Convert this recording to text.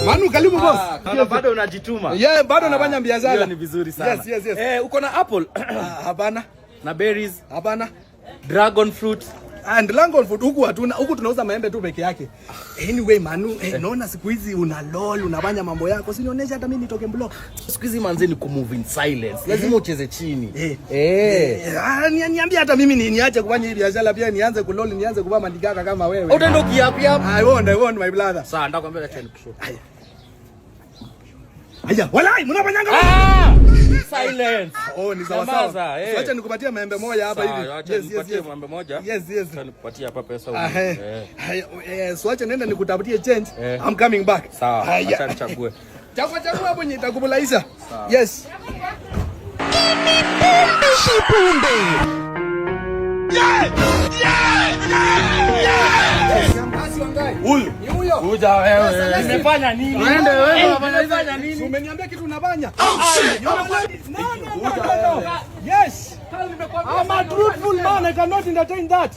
Manu, karibu, boss. Kama bado unajituma. Yeah, bado nafanya biashara. Hiyo ni vizuri sana. Yes. Eh, uko na apple? Ah, hapana. Na berries? Hapana. Dragon fruit? And dragon fruit huku hatuna, huku tunauza maembe tu peke yake. Anyway, Manu, naona siku hizi una lol, unafanya mambo yako. Si nionyeshe hata mimi nitoke block. Siku hizi, manze, ni kumove in silence. Lazima ucheze chini. Eh. Ah, niambie hata mimi niache kufanya hii biashara pia nianze kulol, nianze kuvaa mandikaka kama wewe. Utaenda ukiapi hapo? I won't, my brother. Sawa, ndakwambia, acha nikushow. Haya, walai, mnafanyanga? Ah! Silence. Oh, ni sawa Nyamaza, sawa. eh. So acha nikupatie maembe moja hapa Sawa, hivi. acha nikupatie maembe moja. Yes. Acha nikupatie hapa pesa. Ah, eh. Eh. Haya, so acha nenda nikutafutie change. Eh. I'm coming back. Sawa, Haya. acha nichague. Chagua, chagua hapo yenye itakufurahisha. Yes. Shipunde. Huyu. Ni huyo. Kuja wewe. Nimefanya nini? Wewe wewe. Nimefanya nini? Umeniambia kitu unafanya? No, no, no, no, no. Yes. I'm a truthful man. I cannot entertain that.